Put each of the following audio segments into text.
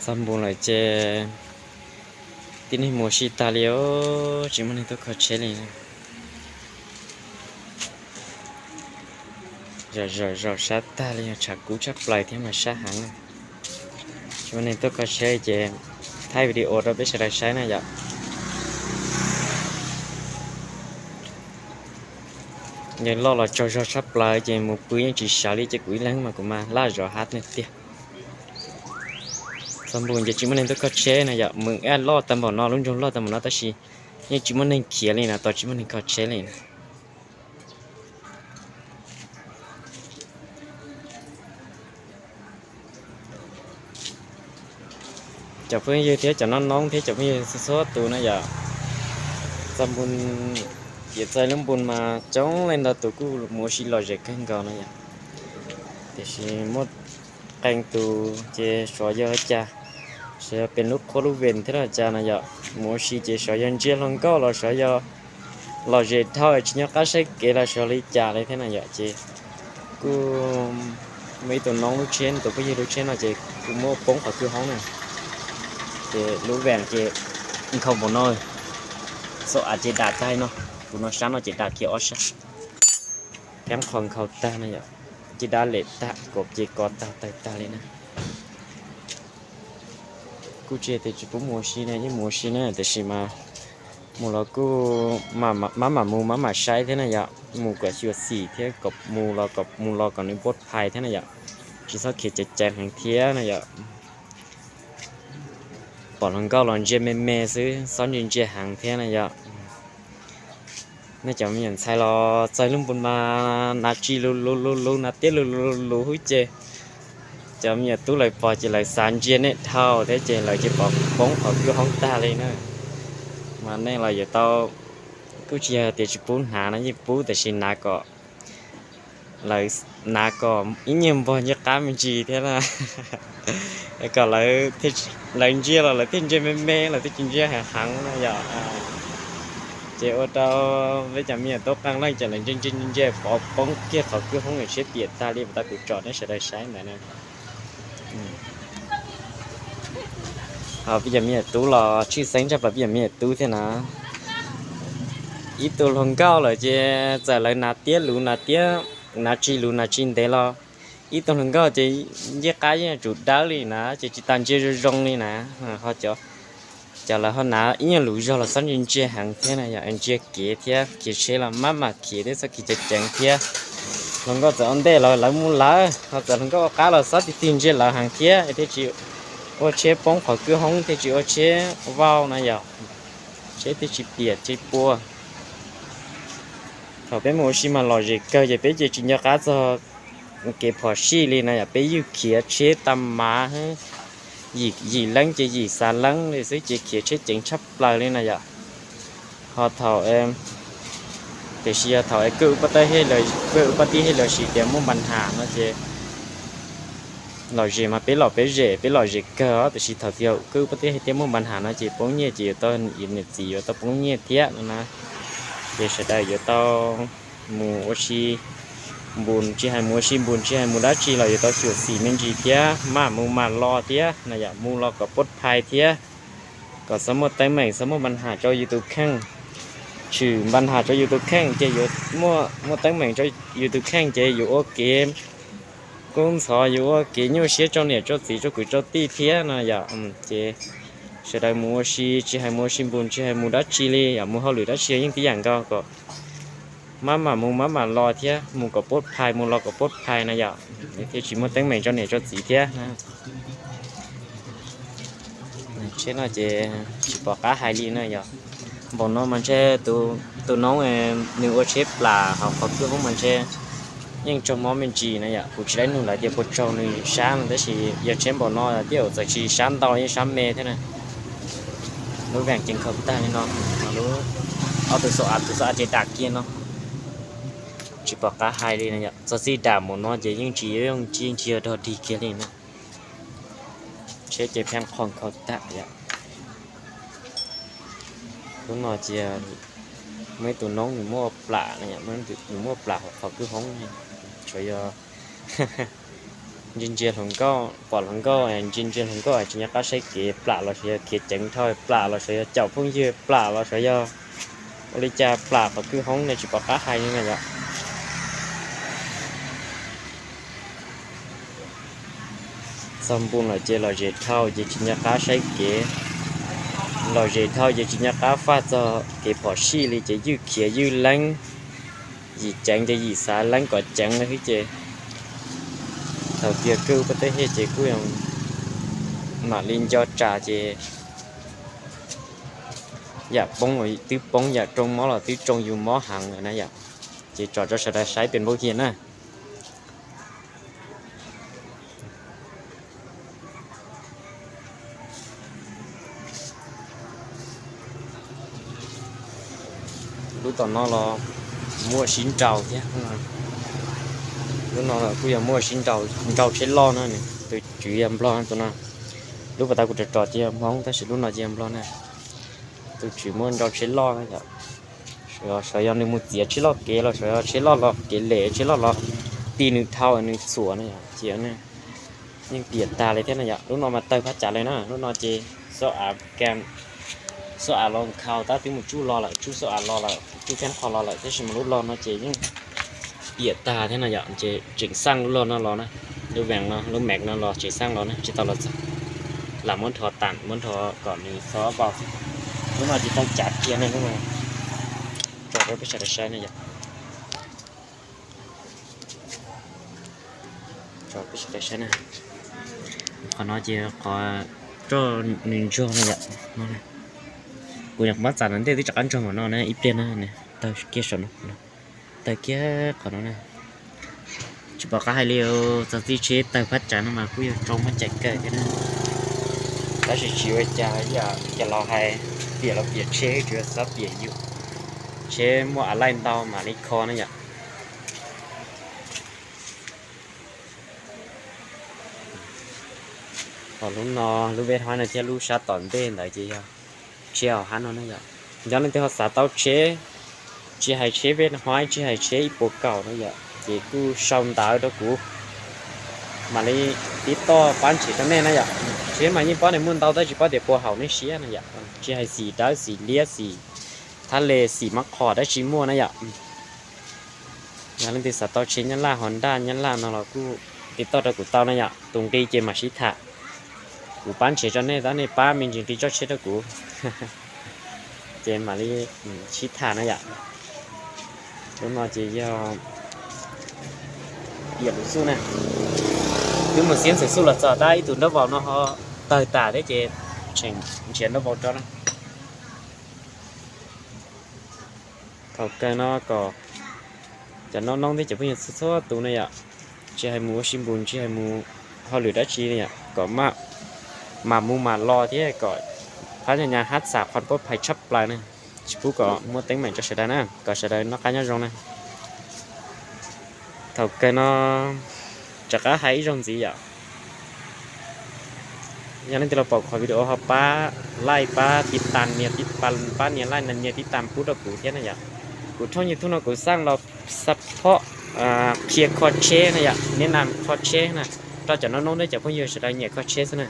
Txog npus lawm ces tib neeg mus ua si tag li os, tsis muaj neeg tuaj kho tsheb li. Zaum zaum zaum sab tag li, tshav kub tshaj plaws thiab mas sab heev. Tsis muaj neeg tuaj kho tsheb ces thaij video rau peb sawv daws saib na yom. Yog loj los tsaug zog tshaj plaws ces mus pw yeej tsis sawv li, ces kuv ib leeg mas kuv mas laj zov hab tiag tiag. Txog npus ces tsis muaj neeg tuaj kho tsheb na yom, mus loj tag npaum no, lub nroog loj tag npaum no tab sis yeej tsis muaj neeg khiav li na, tos tsis muaj neeg kho tsheb li na. Cov phooj ywg thiab cov noob noob thiab cov phooj ywg txhua txhua tus na yom, txog npus, ces txog lub npus mas coob leej ntau tus kuj mus ua si lom zem kawg nkaus na yom. Tiam sis muaj qee tus ces xyov yog cas, xyov yog pem lub qhuab lub vees thiab los cas na yom, mus ua si ces xyov yog ntsia hluas nkauj los xyov yog lom zem dhau tsis nyob qab saib kev los xyov li cas li thiab na yom. Ces kuj muaj ib tug noob lub tsheb, tus phooj ywg lub tsheb no ces kuj muab poob qhov kwj hoob na, ces lub vees ces nkhaus npaum no, xaum av ces dam tag no, tus no sab no ces dam kiag ob sab, kab qhov nkhaus tag na yom, ces dab lem tag, kom ces kov tag tawg tag li na. Kuj tsis tias tsis pub mus ua si na, yeej mus ua si na, tiam sis mas mus los kuj maj mam mus maj mam saib thiab na yom, mus kom xyuam xim thiab, kom mus los kom mus los kom nws pov phais thiab na yom, tsis txhob khiav ceev ceev heev thiab na yom. Pom hluas nkauj los ntsia me me xwb, txhob ntsia ntsia heev thiab na yom. Nej cov me nyuam ntxhais los txog lub npus mas hnav tsis lus lus lus lus, hnav tiab lus lus lus lus hub ces cov me nyuam tub lawv pom ces lawv xav ntsia nej dhau thiab ces lawv ces pom poob qhov kwj hoob tag li na. Mas nej los yuav tau, kuj tsis yog tias tsis pub hnav no, yeej pub tiam sis hnav kom lawv, hnav kom ib nyuag npog ncej qab me ntsis thiab na, kom lawv, lawv ntsia los lawv thiaj ntsia me me, lawv thiaj tsis ntsia heev heev na yom. Ces ua rau peb cov me nyuam tub qee leej ces lawv ntsia ntsia ntsia pov poob kiag qhov kwj hoob, tsheb piam tag li puas tau kuv tsom nej sawv daws saib ntawd na. Ho peb cov me nyuam tub los tshwj xeeb tshaj plaws peb cov me nyuam tub thiab na. Ib tug hluas nkauj lawm ces txawm lawv hnav tiab lus hnav tiab, hnav tsis lus hnav tsis ntev los ib tug hluas nkauj ces ncej qab yeej tsum dawb li na, ces tsis tas ntsia zoo zoo li na. Ho cov, cov lawv ho hnav ib nyuag lus zog los txhob ntsia ntsia heev thiab na yom, ntsia kev thiab, khiav tsheb los maj mam khiav thiab, txhob khiav ceev ceev thiab. Hluas nkauj txawm ua ntej los lawv mus lawv, ho txawm hluas nkauj ua qab los txhob tig tig ntsia lawv heev thiab, thiaj tsis ua tsheb poob qhov kwj hoob, thiaj tsis ua tsheb vau na yom, tsheb thiaj tsis piam tsis pua. Thaum peb mus ua si mas lom zem kawg ces peb ces tsis nco qab txog kev phom sij li na yom, peb ywj khiav tsheb tag mav, yim leeb ces yim xav leeb li xwb ces khiav tsheb ceev tshaj plaws li na yom. Ho thaum, tiam sis yog thaum kwj ub pab teb, kwj ub pab teb hej lawv siv tias muaj npa nham no ces lom zem mas peb lom peb zem, peb lom zem kawg os, tiam sis thaum twg kwj ub pab teb hej tias muaj npa nham no ces poob nyiaj ces yuav tau, niam txiv yuav tau poob nyiaj thiab no na. Ces sawv daws yuav tau mus ua si, npus tsis hais mus ua si, npus tsis hais mus dab tsi los yuav tau xyuam xim me ntsis thiab, maj mus maj los thiab na yom, mus los kom pov phais thiab, kom txhob muaj teeb meem, txhob muaj npa nham rau yus tus kheej. Tshwm npa nham rau yus tus kheej ces yuav muaj, muaj teeb meem rau yus tus kheej ces yuav ua kev kub ntxhov, yuav ua kev nyuaj siab rau niam rau txiv rau kwv rau tij thiab no yom. Ces sawv daws mus ua si, tsis hais mus ua si npus tsis hais mus dab tsi li yom, mus hauj lwm dab tsi yeej tib yam nkaus, kom maj mam mus maj mam los thiab, mus kom pov phais, mus los kom pov phais na yom, thiaj tsis muaj teeb meem rau niam rau txiv thiab. Tsheb no ces tsis pom qab hais li na yom. Npaum no mas ntshe tus noob nws ua tsheb plam hauv qhov kwj hoob mas ntshe yeej raug mob me ntsis na yom. Kuv tsis tau nug lawv tias puas raug nws sab no, tab sis yog tsheb npaum no tiag txawm tsis sab ntau yeej sab me thiab na. Lub vees ces nkhaus tag li no, lub, ob tug xaum av, tus xaum av ces dam kiag no. Tsis pom qab hais li na yom, txog txij dam npaum no ces yeej tsis, yeej tsis yog dog dig kiag li na. Tsheb ces pheej qhov nkhaus tag yom. Lub no ces muaj ib tug noob nws muab ua plam, nws muab ua plam hauv qhov kwj hoob, tsuas yog ntsia ntsia hluas nkauj, pom hluas nkauj ntsia ntsia hluas nkauj tsis nco qab saib kev plam los xyov yog khiav ceev dhau plam los xyov yog caum phooj ywg plam los xyov yog ua li cas plam qhov kwj hoob no tsis pom qab hais li na yom. Txog npoo lawm ces los zem dhau ces tsis nco qab saib kev, los zem dhau ces tsis nco qab faj txog kev phom sij li ces ywj khiav ywj leeb, yim ceev ces yim xav leeb kom ceev li xwb ces thaum twg kuj pab teb hej ces kuj mam li nco tsam ces yam poob los twb poob, yam tsoo mob los twb tsoo yus mob heev lawm na yom. Ces tso rau sawv daws saib pem npauj hias na. Lub tom no los muaj sib nraus thiab, lub no kuj yog muaj sib nraus, nraus tsheb loj na, tus tswv yog nplog tus no. Lub pas tas kuv ros ros ces yog hmoob tab sis lub no ces yog nplog na. Tus tswv muaj nraus tsheb loj na yom. Xyov yog nws mus txiav tsheb loj kev los xyov yog tsheb loj los kev lem tsheb loj los ti nws dhau nws txhuam na yom, ces yeej piam tag li thiab na yom. Lub no mas tawg phab cav li na, lub no ces xauj av kam, xauj av los nkhaus tab twb mus tsuj los lawm, tsuj xauj av los lawm, tsuj thiab qho los lawm tab sis mas lub log no ces yeej piam tag thiab na yom, ces tseem xaj lub log no los na. Lub vees no, lub max no los tseem xaj los na, tsis tau los txog. Lam muab nrho tam, muab nrho kom nws txhob vau. Lub no ces tau cav kiag na, lub no tso rau peb sawv daws saib na yom. Tso peb sawv daws saib na. Qhov no ces qhov roj nws ntsuag na yom. Kuv nyuam qhuav muab txav ntawm ntej twb rov qab ntsuag npaum no na, ib pliag na, tawg kiag saum no, tawg kiag qhov no na. Tsis pom qab hais li, txog txij tsheb tawg phab tsav no mas kuj yog tsoo muaj cai kawg thiab na. Tab sis tsis ua cas, yam cov laus hais, piam los piam tsheb, tsuas yog txhob piam yus. Tsheb muaj a laij ntau mam li kho na yom. Ho lub no, lub veb hab no thiab lub sab tom ntej ntawd ces yog tsheb hauv hab no na yom. Yog leej twg ho xav tau tsheb, tsis hais tsheb veb hab, tsis hais tsheb ib puas kaum na yom, ces kuj sau ntawv rau kuv, mam li tib toj pab nrhiav rau nej na yom. Tsheb mas yeej paub nej muaj ntau tab sis paub tias puas haum nej siab na yom. Tsis hais xim dawb xim liab xim thab le xim mab qhos dab tsi muaj na yom. Yog leej twg xav tau tsheb Nyab Laj, Honda Nyab Laj no los kuj tib toj rau kuv tau na yom. Tus nqi ces mam sib tham. Kuv pab nrhiav rau nej, tab nej pab me ntsis nqi tso tseg rau kuv, ces mam li sib tham na yom. Lub no ces yog piam lub xub na. Twb mus xiab ntxwv xub los txog tab ib tug nraub vaus no ho tawg tas thiab ces tseem nrhiav nraub vaus rau na. Thaum kawg no kom cov noob noob thiab cov phooj ywg txhua txhua tus na yom, tsis hais mus ua si npus, tsis hais mus hauj lwm dab tsi na yom, kom mam mus mam los thiab kom phab nyas nyas hab xam qhov pab phais tshaj plaws na, tsis pub kom muaj teeb meem rau sawv daws na, kom sawv daws noj qab nyob zoo na. Thaum kawg no rov qab hais ib zaug ntxiv yom. Yog leej twg los pom qhov video ho pab like, pab tiv tas nias, pab nias like nias tiv tas pub rau kuv thiab na yom. Kuv thooj YouTube no kuv xaj los support, qhia kho tsheb na yom, niaj nas kho tsheb na, rau cov noob noob thiab cov phooj ywg sawv daws nyiam kho tsheb xwb na.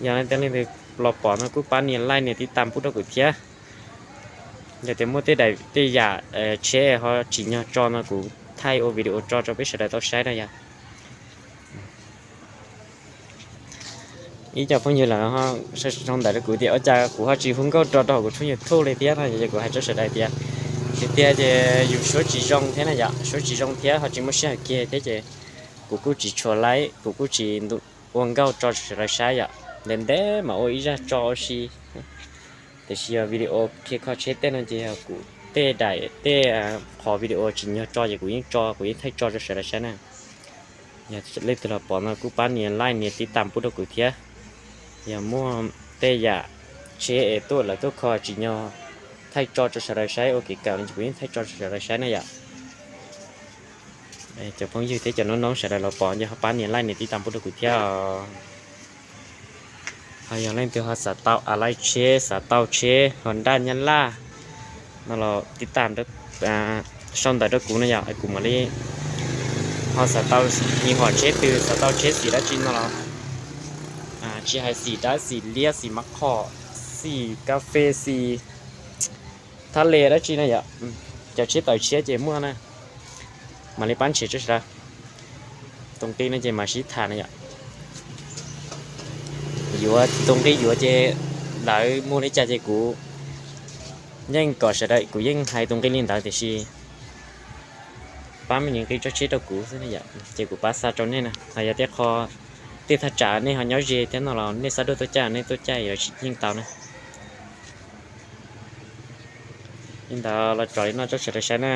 Yog leej twg los pom no kuj pab nias like nias tiv tas pub rau kuv thiab. Yog tias muaj tej daim tej yam tsheb ho tsim nyog tso no kuv thaij ua video tso rau peb sawv daws tau saib na yom. Ib co phooj ywg lawm sau ntawv rau kuv tias ua cas kuv ho tsis hu nkauj rau rau hauv kuv tshooj YouTube li thiab no, ces kuv hais rau sawv daws tias tiag tiag ces yus suab tsis zoo thiab na yom, suab tsis zoo thiab ho tsis muaj sij hawm kiag thiab ces kuv kuj tsis tshua laib, kuv kuj tsis ua nkauj tso rau sawv daws saib yom. Ntev ntev mam ua ib zaj tso ua si. Tiam sis yog video qhia kho tsheb tej no ces yog kuv tej daim tej qhov video tsim nyog tso ces kuv yeej tso, kuv yeej thaij tso rau sawv daws saib na. Yog leej twg los pom no kuj pab nias like nias tiv tas pub rau kuv thiab. Yog muaj tej yam tsheb es tuaj lawv tuaj kho tsim nyog thaij tso rau sawv daws saib ua kev kawm no ces kuv yeej thaij tso rau sawv daws saib na yom. Cov phooj ywg thiab cov noob noob sawv daws los pom ces ho pab nias like nias tiv tas pub rau kuv thiab. Ho yog leej twg ho xav tau a laij tsheb, xav tau tsheb Honda Nyab Laj no los tiv tas sau ntawv rau kuv no yom, kuv mam li Ho xav tau me nyuam tsheb twg, xav tau tsheb xim dab tsi no los, tsis hais xim dab, xim liab, xim mab khom, xim kas fes, xim thaj les dab tsi na yom. Cov tsheb tawm tshiab ces muaj na, mam li pab nrhiav rau sawv daws. Tus nqi no ces mam sib tham na yom. Yuav tus nqi yuav ces lawv muag li cas ces kuv yeej kom sawv daws, kuv yeej hais tus nqi li ntawd tiam sis pab me nyuam nqi tso tshiab rau kuv xwb na yom, ces kuv pab xa rau nej na. Hos yog tej qho, tej thaj tsam nej ho nyob ze thiab no los nej xav tuaj caij nej tuaj caij yuav tsis yeej tau na. Li ntawd los tso li no rau sawv daws saib na.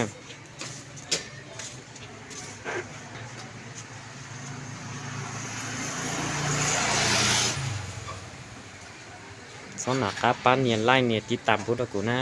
Txhob nco qab pab nias like nias tiv tas pub rau kuv na.